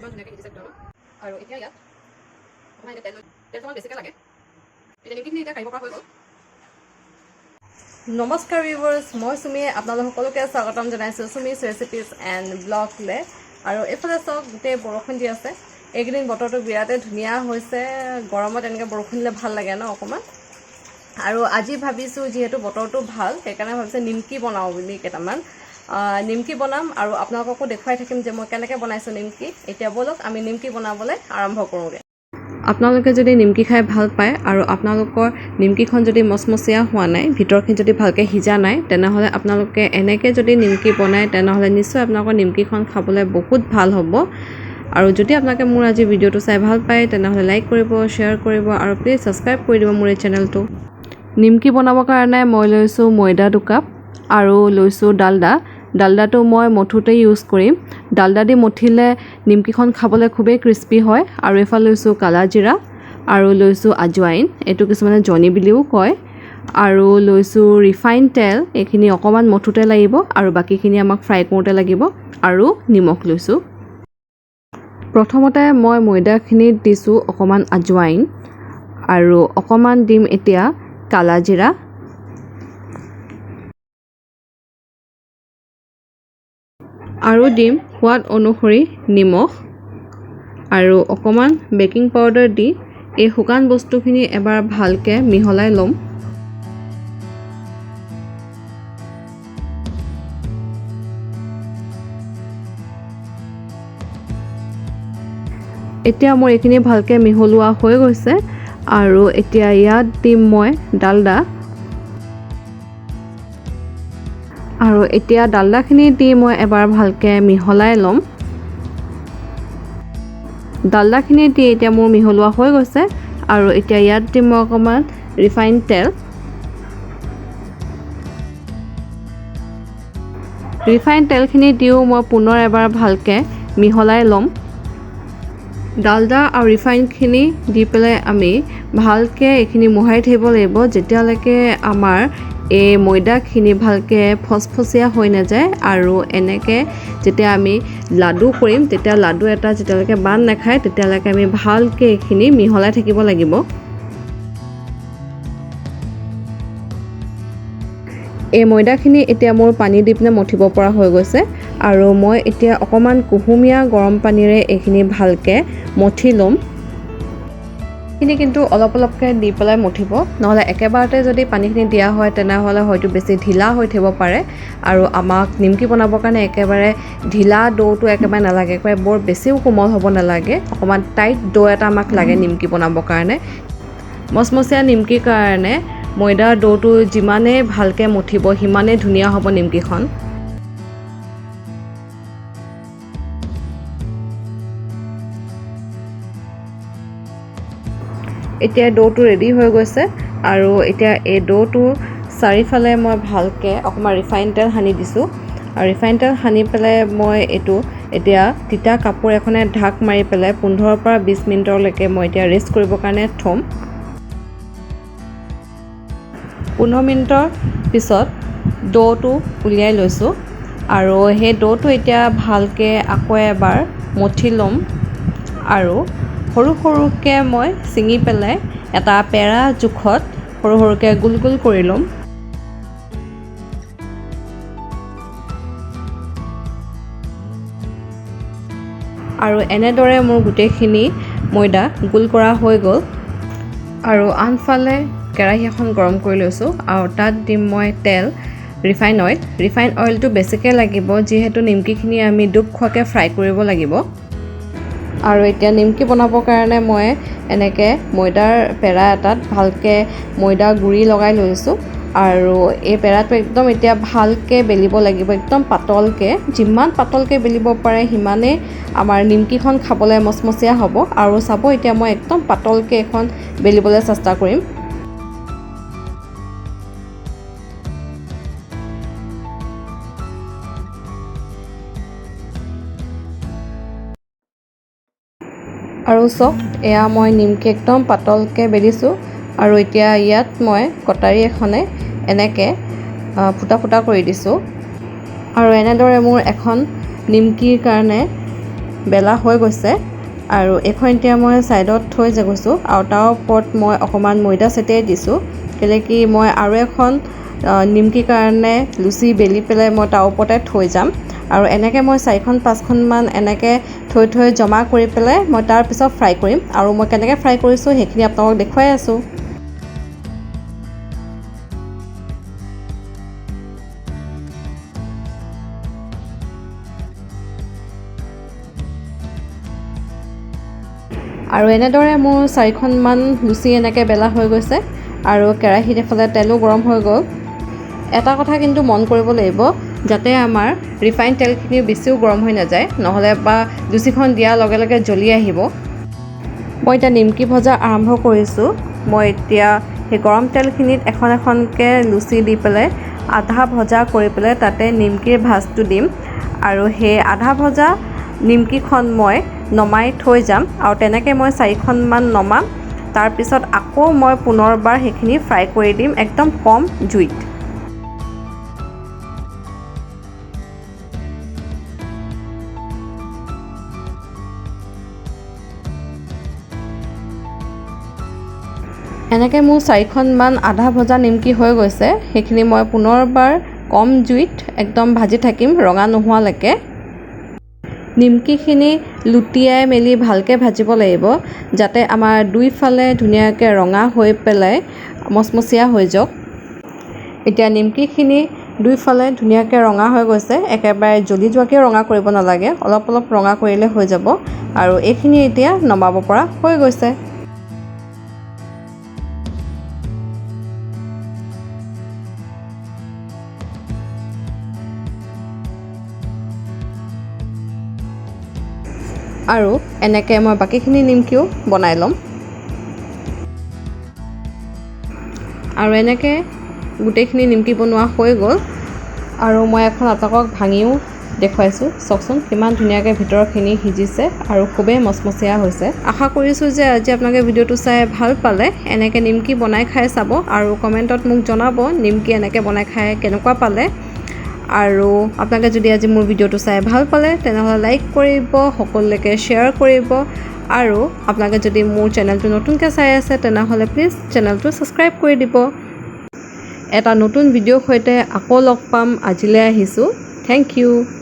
কিমান ধুনীয়াকৈ সিজিছে ভিতৰটো। আৰু এতিয়া ইয়াত অকণমান এতিয়া তেল, তেলটো অকণমান বেছিকৈ লাগে। এতিয়া নিমকিখিনি এতিয়া কাঢ়িব পৰা হৈ গ'ল। নমস্কাৰ ভিউৱাৰ্ছ, মই চুমিয়ে আপোনালোক সকলোকে স্বাগতম জনাইছোঁ চুমিছ ৰেচিপিজ এণ্ড ব্লগলৈ। আৰু এইফালে চাওক, গোটেই বৰষুণ দি আছে। এইকেইদিন বতৰটো বিৰাটেই ধুনীয়া হৈছে। গৰমত এনেকৈ বৰষুণ দিলে ভাল লাগে ন অকণমান। আৰু আজি ভাবিছোঁ, যিহেতু বতৰটো ভাল, সেইকাৰণে ভাবিছোঁ নিমকি বনাওঁ বুলি। কেইটামান নিমকি বনাম আৰু আপোনালোককো দেখুৱাই থাকিম যে মই কেনেকৈ বনাইছোঁ নিমকি। এতিয়া ব'লক, আমি নিমকি বনাবলৈ আৰম্ভ কৰোঁগৈ। আপোনালোকে যদি নিমকি খাই ভাল পায় আৰু আপোনালোকৰ নিমকিখন যদি মচমচীয়া হোৱা নাই, ভিতৰখিনি যদি ভালকৈ সিজা নাই, তেনেহ'লে আপোনালোকে এনেকৈ যদি নিমকি বনায়, তেনেহ'লে নিশ্চয় আপোনালোকৰ নিমকিখন খাবলৈ বহুত ভাল হ'ব। আৰু যদি আপোনালোকে মোৰ আজি ভিডিঅ'টো চাই ভাল পায়, তেনেহ'লে লাইক কৰিব, শ্বেয়াৰ কৰিব আৰু প্লিজ ছাবস্ক্ৰাইব কৰি দিব মোৰ এই চেনেলটো। নিমকি বনাবৰ কাৰণে মই লৈছোঁ ময়দা 2 কাপ আৰু লৈছোঁ ডালদা। ডালদাটো মই মথোঁতে ইউজ কৰিম। ডালদা দি মঠিলে নিমকিখন খাবলৈ খুবেই ক্ৰিস্পি হয়। আৰু এইফালে লৈছোঁ কালা জিৰা আৰু লৈছোঁ আজৱাইন, এইটো কিছুমানে জনি বুলিও কয়, আৰু লৈছোঁ ৰিফাইন তেল। এইখিনি অকণমান মথোঁতে লাগিব আৰু বাকীখিনি আমাক ফ্ৰাই কৰোঁতে লাগিব। আৰু নিমখ লৈছোঁ। প্ৰথমতে মই ময়দাখিনিত দিছোঁ অকণমান আজৱাইন আৰু অকণমান দিম এতিয়া কালা জিৰা আৰু দিম সোৱাদ অনুসৰি নিমখ আৰু অকণমান বেকিং পাউডাৰ দি এই শুকান বস্তুখিনি এবাৰ ভালকৈ মিহলাই ল'ম। এতিয়া মোৰ এইখিনি ভালকৈ মিহলোৱা হৈ গৈছে আৰু এতিয়া ইয়াত দিম মই ডালদা। আৰু এতিয়া ডালদাখিনি দি মই এবাৰ ভালকৈ মিহলাই ল'ম। ডালদাখিনি দি এতিয়া মোৰ মিহলোৱা হৈ গৈছে আৰু এতিয়া ইয়াত দিম মই অকণমান ৰিফাইন তেল। ৰিফাইন তেলখিনি দিও মই পুনৰ এবাৰ ভালকৈ মিহলাই ল'ম। ডালদা আৰু ৰিফাইনখিনি দি পেলাই আমি ভালকৈ এইখিনি মোহাৰি থাকিব লাগিব, যেতিয়ালৈকে আমাৰ এই ময়দাখিনি ভালকৈ ফচফচীয়া হৈ নাযায়। আৰু এনেকৈ যেতিয়া আমি লাডু কৰিম, তেতিয়া লাডু এটা যেতিয়ালৈকে বান্ধ নাখায়, তেতিয়ালৈকে আমি ভালকৈ এইখিনি মিহলাই থাকিব লাগিব। এই ময়দাখিনি এতিয়া মোৰ পানী দি পিনে মঠিব পৰা হৈ গৈছে আৰু মই এতিয়া অকণমান কুহুমীয়া গৰম পানীৰে এইখিনি ভালকৈ মঠি ল'ম। এইখিনি কিন্তু অলপ অলপকৈ দি পেলাই মঠিব, নহ'লে একেবাৰতে যদি পানীখিনি দিয়া হয়, তেনেহ'লে হয়তো বেছি ঢিলা হৈ থাকিব পাৰে। আৰু আমাক নিমকি বনাবৰ কাৰণে একেবাৰে ঢিলা দৌটো একেবাৰে নালাগে, একেবাৰে বৰ বেছিও কোমল হ'ব নালাগে। অকণমান টাইট দৌ এটা আমাক লাগে নিমকি বনাবৰ কাৰণে। মচমচীয়া নিমকিৰ কাৰণে ময়দাৰ দৌটো যিমানেই ভালকৈ মঠিব, সিমানেই ধুনীয়া হ'ব নিমকিখন। এতিয়া দৌটো ৰেডি হৈ গৈছে আৰু এতিয়া এই দৌটোৰ চাৰিওফালে মই ভালকৈ অকণমান ৰিফাইন তেল সানি দিছোঁ। আৰু ৰিফাইন তেল সানি পেলাই মই এইটো এতিয়া তিতা কাপোৰ এখনে ঢাক মাৰি পেলাই 15ৰ পৰা 20 মিনিটলৈকে মই এতিয়া ৰেষ্ট কৰিবৰ কাৰণে থ'ম। 15 মিনিটৰ পিছত দৌটো উলিয়াই লৈছোঁ আৰু সেই দৌটো এতিয়া ভালকৈ আকৌ এবাৰ মঠি ল'ম আৰু সৰু সৰুকৈ মই ছিঙি পেলাই এটা পেৰা জোখত সৰু সৰুকৈ গোল গোল কৰি ল'ম। আৰু এনেদৰে মোৰ গোটেইখিনি ময়দা গোল কৰা হৈ গ'ল। আৰু আনফালে কেৰাহী এখন গৰম কৰি লৈছোঁ আৰু তাত দিম মই তেল, ৰিফাইন অইল। ৰিফাইন অইলটো বেছিকৈ লাগিব, যিহেতু নিমকিখিনি আমি ডুব খোৱাকৈ ফ্ৰাই কৰিব লাগিব। আৰু এতিয়া নিমকি বনাবৰ কাৰণে মই এনেকৈ ময়দাৰ পেৰা এটাত ভালকৈ ময়দা গুড়ি লগাই লৈছোঁ আৰু এই পেৰাটো একদম এতিয়া ভালকৈ বেলিব লাগিব, একদম পাতলকৈ। যিমান পাতলকৈ বেলিব পাৰে, সিমানেই আমাৰ নিমকিখন খাবলৈ মচমচীয়া হ'ব। আৰু চাব, এতিয়া মই একদম পাতলকৈ এখন বেলিবলৈ চেষ্টা কৰিম। আৰু চাওক, এয়া মই নিমকি একদম পাতলকৈ বেলিছোঁ আৰু এতিয়া ইয়াত মই কটাৰী এখনে এনেকৈ ফুটা ফুটা কৰি দিছোঁ। আৰু এনেদৰে মোৰ এখন নিমকিৰ কাৰণে বেলা হৈ গৈছে আৰু এইখন এতিয়া মই ছাইডত থৈ গৈছোঁ আৰু তাৰ ওপৰত মই অকণমান ময়দা ছটিয়াই দিছোঁ, কেলৈ কি মই আৰু এখন নিমকিৰ কাৰণে লুচি বেলি পেলাই মই তাৰ ওপৰতে থৈ যাম। আৰু এনেকৈ মই 4খন 5খনমান এনেকৈ থৈ থৈ জমা কৰি পেলাই মই তাৰপিছত ফ্ৰাই কৰিম। আৰু মই কেনেকৈ ফ্ৰাই কৰিছোঁ সেইখিনি আপোনালোকক দেখুৱাই আছোঁ। আৰু এনেদৰে মোৰ 4খনমান লুচি এনেকৈ বেলা হৈ গৈছে আৰু কেৰাহীত এফালে তেলো গৰম হৈ গ'ল। এটা কথা কিন্তু মন কৰিব লাগিব, যাতে আমাৰ ৰিফাইন তেলখিনি বেছিও গৰম হৈ নাযায়, নহ'লে বা লুচিখন দিয়াৰ লগে লগে জ্বলি আহিব। মই এতিয়া নিমকি ভজা আৰম্ভ কৰিছোঁ। মই এতিয়া সেই গৰম তেলখিনিত এখন এখনকৈ লুচি দি পেলাই আধা ভজা কৰি পেলাই তাতে নিমকিৰ ভাজটো দিম আৰু সেই আধা ভজা নিমকিখন মই নমাই থৈ যাম। আৰু তেনেকৈ মই 4খনমান নমাম, তাৰপিছত আকৌ মই পুনৰবাৰ সেইখিনি ফ্ৰাই কৰি দিম একদম কম জুইত। এনেকৈ মোৰ 4খনমান আধা ভজা নিমকি হৈ গৈছে। সেইখিনি মই পুনৰবাৰ কম জুইত একদম ভাজি থাকিম ৰঙা নোহোৱালৈকে। নিমকিখিনি লুটিয়াই মেলি ভালকৈ ভাজিব লাগিব, যাতে আমাৰ দুইফালে ধুনীয়াকৈ ৰঙা হৈ পেলাই মচমচীয়া হৈ যাওক। এতিয়া নিমকিখিনি দুইফালে ধুনীয়াকৈ ৰঙা হৈ গৈছে, একেবাৰে জ্বলি যোৱাকৈ ৰঙা কৰিব নালাগে, অলপ অলপ ৰঙা কৰিলে হৈ যাব। আৰু এইখিনি এতিয়া নমাব পৰা হৈ গৈছে। আৰু এনেকৈ মই বাকীখিনি নিমকিও বনাই ল'ম। আৰু এনেকৈ গোটেইখিনি নিমকি বনোৱা হৈ গ'ল। আৰু মই এখন আপোনালোকক ভাঙিও দেখুৱাইছোঁ, চাওকচোন কিমান ধুনীয়াকৈ ভিতৰখিনি সিজিছে আৰু খুবেই মচমচীয়া হৈছে। আশা কৰিছোঁ যে আজি আপোনালোকে ভিডিঅ'টো চাই ভাল পালে। এনেকৈ নিমকি বনাই খাই চাব আৰু কমেণ্টত মোক জনাব নিমকি এনেকৈ বনাই খাই কেনেকুৱা পালে। আৰু আপোনালোকে যদি আজি মোৰ ভিডিঅ'টো চাই ভাল পালে তেনেহ'লে লাইক কৰিব, সকলোলৈকে শ্বেয়াৰ কৰিব। আৰু আপোনালোকে যদি মোৰ চেনেলটো নতুনকৈ চাই আছে তেনেহ'লে প্লিজ চেনেলটো ছাবস্ক্ৰাইব কৰি দিব। এটা নতুন ভিডিঅ'ৰ সৈতে আকৌ লগ পাম। আজিলৈ আহিছোঁ। Thank you.